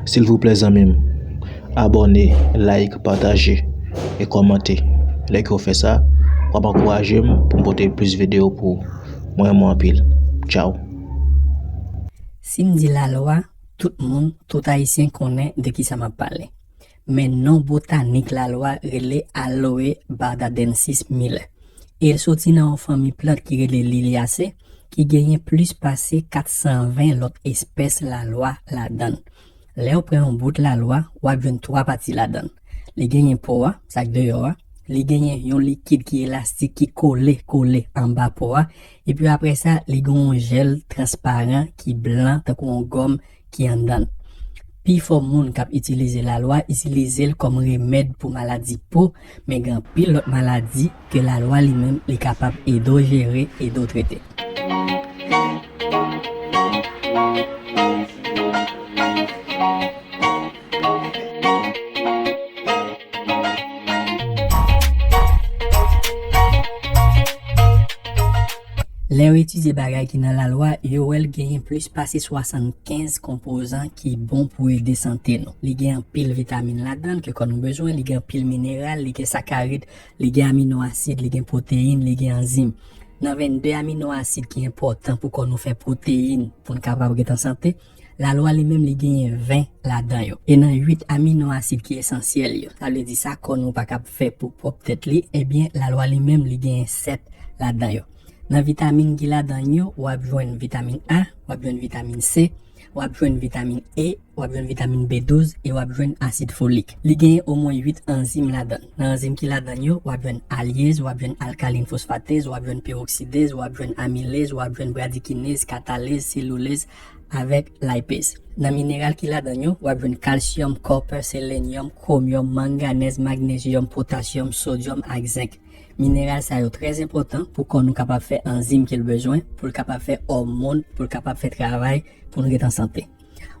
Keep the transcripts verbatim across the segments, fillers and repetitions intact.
Silvouplè zanmi m, abòne, like, pataje e kòmante. Lè ke w fè sa, w ap ankouraje m pou m pote plis videyo pou ou. Mwen renmen w anpil. Tchao. Si m di lalwa, tout moun, tout Ayisyen konnen de kisa m ap pale. Men non botanik lalwa rele Aloe barbadensis Miller. E l soti nan yon fanmi plant ki rele Liliaceae, ki genyen plis pase kat san ven lòt espès lalwa ladan l. Lè w pran yon bout lalwa, w ap jwenn twa pati ladan l. Li genyen po a, sa k deyò a, li genyen yon likid ki elastik ki kole, kole anba po a, epi apre sa, li gen yon jèl transparan ki blan tankou yon gòm ki anndan l. Pifò moun k ap itilize lalwa itilize l kòm remèd pou maladi po, men gen anpil lòt maladi ke lalwa li menm li kapab ede w jere, ede w trete. Lè yo etidye bagay ki nan lalwa, yo wè l genyen plis pase swasannkenz konpozan ki bon pou ede sante nou. Li gen anpil vitamin ladan l ke kò nou bezwen, li gen anpil mineral, li gen sakarid, li gen amino asid, li gen pwoteyin, li gen anzim. Nan vennde amino asid ki enpòtan pou kò nou fè pwoteyin pou n kapab ret an sante, lalwa li menm li genyen ven ladan yo. E nan uit amino asid ki esansyèl yo, sa vle di sa kò nou pa kab fè pou pwòp tèt li, ebyen lalwa li menm li genyen sèt ladan yo. Nan vitamin ki ladan yo, w ap jwenn vitamin A, w ap jwenn vitamin C, w ap jwenn vitamin E, w ap jwenn vitamin B douz e w ap jwenn asid folik. Li genyen omwen uit anzim ladan l. Nan anzim ki ladan yo, w ap jwenn alyez, w ap jwenn alkalin fosfatez, w ap jwenn peroksidez, w ap jwenn amilez, w ap jwenn bradikinez, katalez, selilez avèk lipez. Nan mineral ki ladan yo, w ap jwenn kalsyòm, kòpè, selenyòm, kwomyòm, manganèz, magnezyòm, potasyòm, sodyòm ak zenk. Mineral sa yo trè enpòtan pou kò nou kapab fè anzim ke l bezwen pou l kapab fè òmòn, pou l kapab fè travay pou n ret an sante.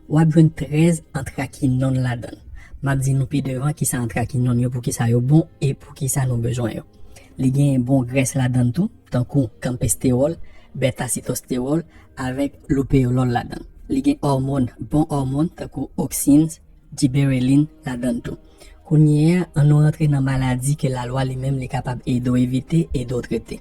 W ap jwenn trèz antrakinòn ladan l. M ap di nou pi devan kisa antrakinòn yo, poukisa yo bon e poukisa nou bezwen yo. Li genyen bon grès ladan l tou, tankou kanpestewòl, bèta sitostewòl avèk lopeyolòl ladan l. Li gen òmòn, bon òmòn tankou oksins, jiberelin ladan l tou. Kounye a, ann nou rantre nan maladi ke lalwa li menm li kapab ede w evite, ede w trete.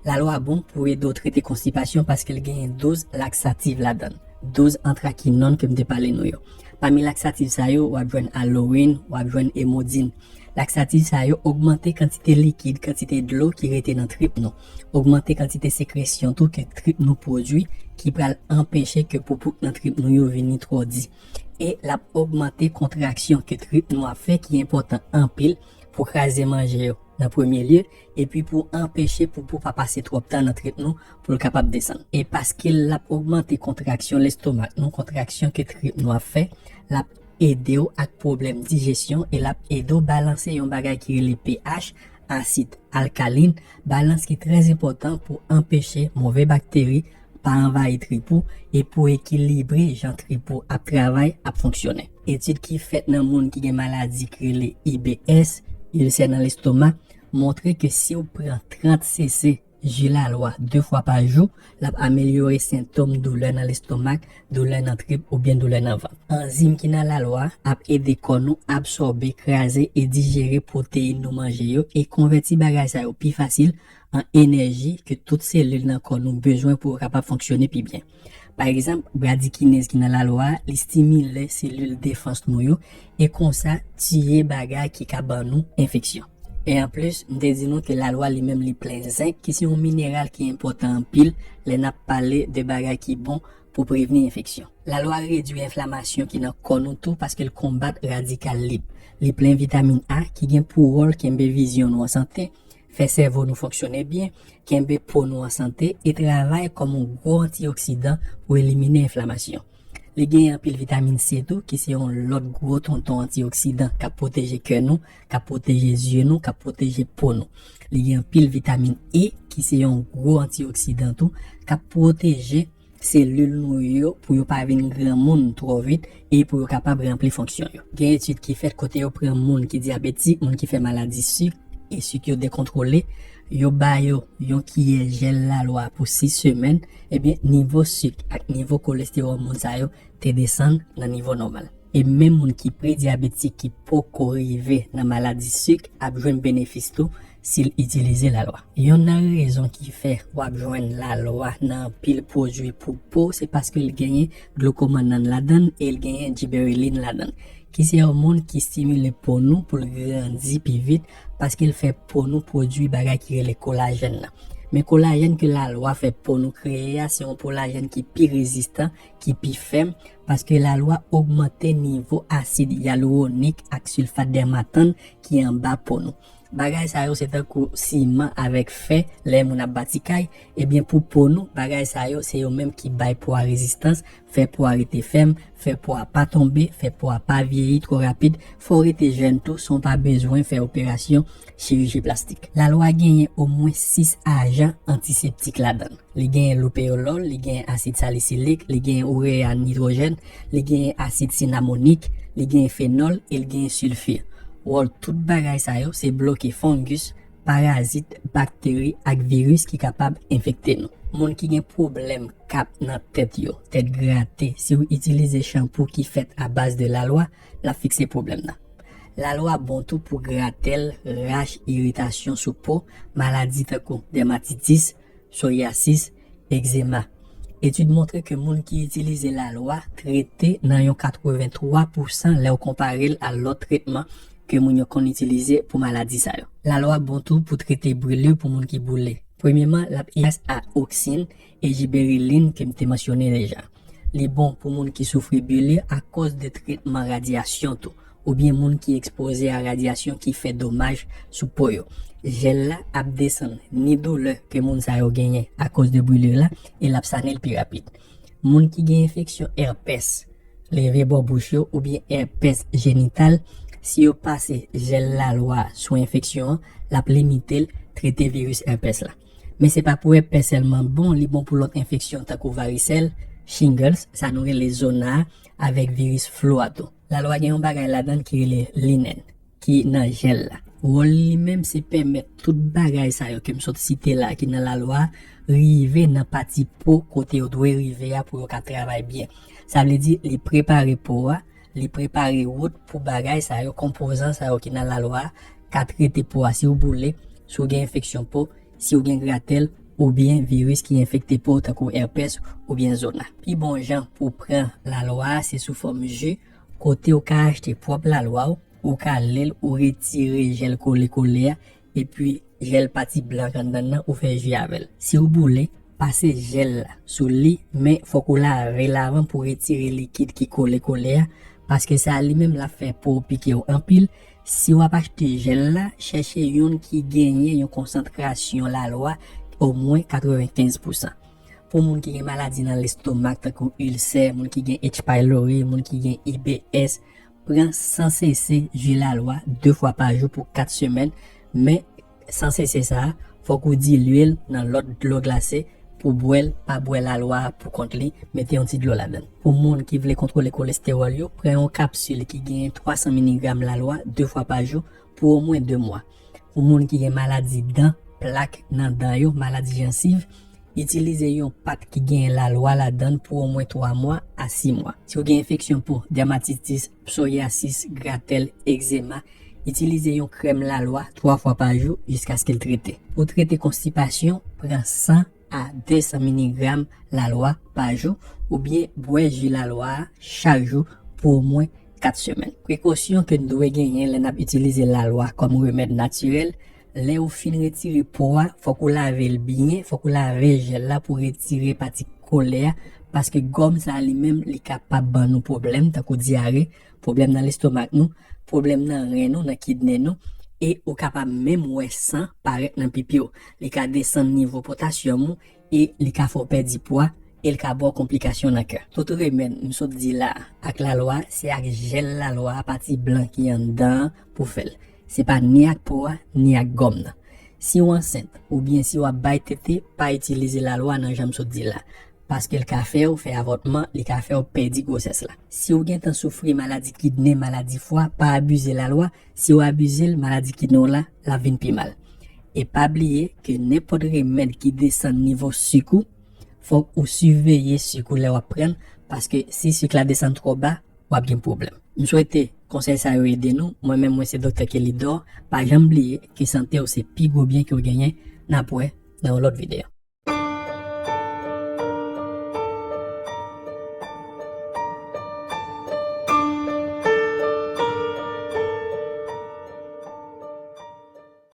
Lalwa bon pou ede w trete konstipasyon paske l genyen douz laksatif ladan l, douz antrakinòn ke m te pale nou yo. Pami laksatif sa yo, w ap jwenn alowin, w ap jwenn emodin. Laksatif sa yo ogmante kantite likid, kantite dlo ki rete nan trip nou. Ogmante kantite sekresyon tou ke trip nou pwodui ki pral anpeche ke poupouk nan trip nou yo vini twò di. E l ap ogmante kontraksyon ke trip nou ap fè ki enpòtan anpil pou kraze manje yo nan premye lye, epi pou anpeche poupou pa pase twòp tan nan trip nou pou l kapab desann. E paske l ap ogmante kontraksyon lestomak nou, kontraksyon ke trip nou ap fè, l ap ede w ak pwoblèm dijesyon e l ap ede w balanse yon bagay ki rele pH, asid, alkalin, balans ki trè enpòtan pou anpeche move bakteri pa anvayi trip ou e pou ekilibre jan trip ou ap travay, ap fonksyonnen. Etid ki fèt nan moun ki gen maladi ki rele I B S, ilsè nan lestomak, montre ke si w pran trant sese ji lalwa de fwa pa jou, l ap amelyore sentòm doulè nan lestomak, doulè nan trip oubyen doulè nan vant. Anzim ki nan lalwa ap ede kò nou absòbe, kraze e dijere pwoteyin nou manje yo e konvèti bagay sa yo pi fasil an enèji ke tout selil nan kò nou bezwen pou yo kapab fonksyone pi byen. Pa egzanp, bradikinez ki nan lalwa a, li stimile selil defans nou yo e konsa tiye bagay ki ka ban nou enfeksyon. E anplis, m te di nou ke lalwa li menm li plen zenk, ki se yon mineral ki enpòtan anpil lè n ap pale de bagay ki bon pou prevni enfeksyon. Lalwa redui enflamasyon ki nan kò nou tou paske l konbat radikal lib. Li plen vitamin A ki gen pou wòl kenbe vizyon nou an sante, fè sèvo nou fonksyone byen, kenbe po nou an sante e travay kòm yon gwo antioksidan pou elimine enflamasyon. Li genyen anpil vitamin C tou, ki se yon lòt gwo tonton antioksidan k ap pwoteje kè nou, k ap pwoteje zye nou, k ap pwoteje po nou. Li gen anpil vitamin E, ki se yon gwo antioksidan tou, k ap pwoteje selil nou yo pou yo pa vin granmoun twò vit e pou yo kapab ranpli fonksyon yo. Gen etid ki fèt kote yo pran moun ki dyabetik, moun ki fè maladi sik, e sik yo dekontwole, yo ba yo yon kiyè jèl lalwa pou sis semèn, ebyen, nivo sik ak nivo kolestewòl moun sa yo te desann nan nivo nòmal. E menm moun ki predyabetik ki poko rive nan maladi sik ap jwenn benefis tou si l itilize lalwa. Yonn nan rezon ki fè w ap jwenn lalwa nan anpil pwodui pou po, se paske l genyen glucomannan ladan l e l genyen gibberellin ladan l, ki se yon moun ki stimile po nou pou l grandi pi vit, paske l fè po nou pwodui bagay ki rele kolajèn nan. Men kolajèn ke lalwa fè po nou kreye a, se yon kolajèn ki pi rezistan, ki pi fèm, paske lalwa ogmante nivo asid yalouwonik ak silfat dèmatann ki anba po nou. Bagay sa yo se tankou siman avèk fè lè moun ap bati kay, ebyen pou po nou, bagay sa yo se yo menm ki bay po a rezistans, fè po a rete fèm, fè po a pa tonbe, fè po a pa vyeyi twò rapid, fè w rete jèn tou san w pa bezwen fè operasyon chiriji plastik. Lalwa genyen omwen sis ajan antiseptik ladan l. Li genyen lopeyolòl, li genyen asid salisilik, li genyen urea nitwojèn, li genyen asid sinamonik, li genyen fenòl e li genyen silfir. Wòl tout bagay sa yo se bloke fongis, parazit, bakteri ak viris ki kapab enfekte nou. Moun ki gen pwoblèm kap nan tèt yo, tèt grate, si w itilize chanpou ki fèt a baz de lalwa, l ap fikse pwoblèm nan. Lalwa bon tou pou gratèl, rach, iritasyon sou po, maladi tankou dèmatitis, soriyasis, egzema. Etid montre ke moun ki itilize lalwa trete nan yon katrevenntwa pousan lè w konpare l a lòt tretman ke moun yo konn itilize pou maladi sa yo. Lalwa bon tou pou trete brile pou moun ki boule. Premyeman, l ap efikas a oksin e jiberilin ke m te mansyone deja. Li bon pou moun ki soufri brile akoz de tretman radyasyon tou, oubyen moun ki ekspoze a radyasyon ki fè domaj sou po yo. Jèl la ap desann ni doulè ke moun sa yo genyen akoz de brile la e l ap sane l pi rapid. Moun ki gen enfeksyon èpès, leve bò bouch yo oubyen èpès jenital, si yo pase jèl lalwa sou enfeksyon an, l ap limite l, trete viris èpès la. Men se pa pou èpès sèlman bon, li bon pou lòt enfeksyon tankou varisèl, shingles, sa nou rele zona a, avèk viris flo a tou. Lalwa gen yon bagay ladan l ki rele linèn, ki nan jèl la. Wòl li menm se pèmèt tout bagay sa yo ke m sot site la ki nan lalwa a rive nan pati po kote yo dwe rive a pou yo ka travay byen. Sa vle di li prepare po a, li prepare wout pou bagay sa yo, konpozan sa yo ki nan lalwa a ka trete po a si w boule, si w gen enfeksyon po, si w gen gratèl oubyen viris ki enfekte po tankou èpès oubyen zona. Pi bon jan pou w pran lalwa a se sou fòm ji, kote w ka achte pwòp lalwa w, ou ka li l, ou retire jèl kole kole a, epi jèl pati blan k anndan nan, ou fè ji avè l. Si w boule, pase jèl la sou li, men fòk ou lave l avan pou retire likid ki kole kole a, paske sa li menm l ap fè po w pike w anpil. Si w ap achte jèl la, chèche youn ki genyen yon konsantrasyon lalwa omwen katrevenkenz pousan. Pou moun ki gen maladi nan lestomak, tankou ilsè, moun ki gen H. pylori, moun ki gen I B S, pran san sese ji lalwa de fwa pa jou pou kat semèn, men san sese sa a, fòk ou dilye l nan lòt dlo glase pou bwè l, pa bwè lalwa a pou kont li, mete yon ti dlo ladan l. Pou moun ki vle kontwole kolestewòl yo, pran yon kapsil ki genyen twa san miligram lalwa de fwa pa jou pou omwen de mwa. Pou moun ki gen maladi dan, plak nan dan yo, maladi jansiv, itilize yon pat ki genyen lalwa ladan l pou omwen twa mwa a sis mwa. Si w gen enfeksyon po, dèmatitis, psoriasis, gratèl, egzema, itilize yon krèm lalwa twa fwa pa jou jiskaske l trete. Pou trete konstipasyon, pran san a de san miligram lalwa pa jou, oubyen bwè ji lalwa a chak jou pou omwen kat semèn. Prekosyon ke n dwe genyen lè n ap itilize lalwa kòm remèd natirèl, lè ou fin retire po a, fòk ou lave l byen, fòk ou lave jèl la pou retire pati kole a, paske gòm sa a li menm, li kapab ban nou pwoblèm, tankou dyare, pwoblèm nan lestomak nou, pwoblèm nan ren nou, nan kidne nou, e ou kapab menm wè san parèt nan pipi w. Li ka desann nivo potasyòm ou e li ka fè w pèdi pwa e l ka ba w konplikasyon nan kè. Tout remèd m sot di la a ak lalwa a, se ak jèl lalwa a, pati blan ki anndan an, pou fè l. Se pa ni ak po a, ni ak gòm nan. Si w ansent, oubyen si w ap bay tete, pa itilize lalwa nan jan m sot di la a, paske l ka fè w fè avòtman, li ka fè w pèdi gwosès la. Si w gentan soufri maladi kidne, maladi fwa, pa abize lalwa, si w abize l, maladi kidne w la, l ap vin pi mal. E pa bliye ke nenpòt remèd ki desann nivo sik ou, fòk ou siveye sik ou lè w ap pran l, paske si sik la desann twò ba, w ap gen pwoblèm. M swete konsèy sa yo ede nou. Mwen menm, mwen se Doktè Kelly Dor. Pa janm bliye ke sante w se pi gwo byen ke w genyen. N ap wè nan yon lòt videyo.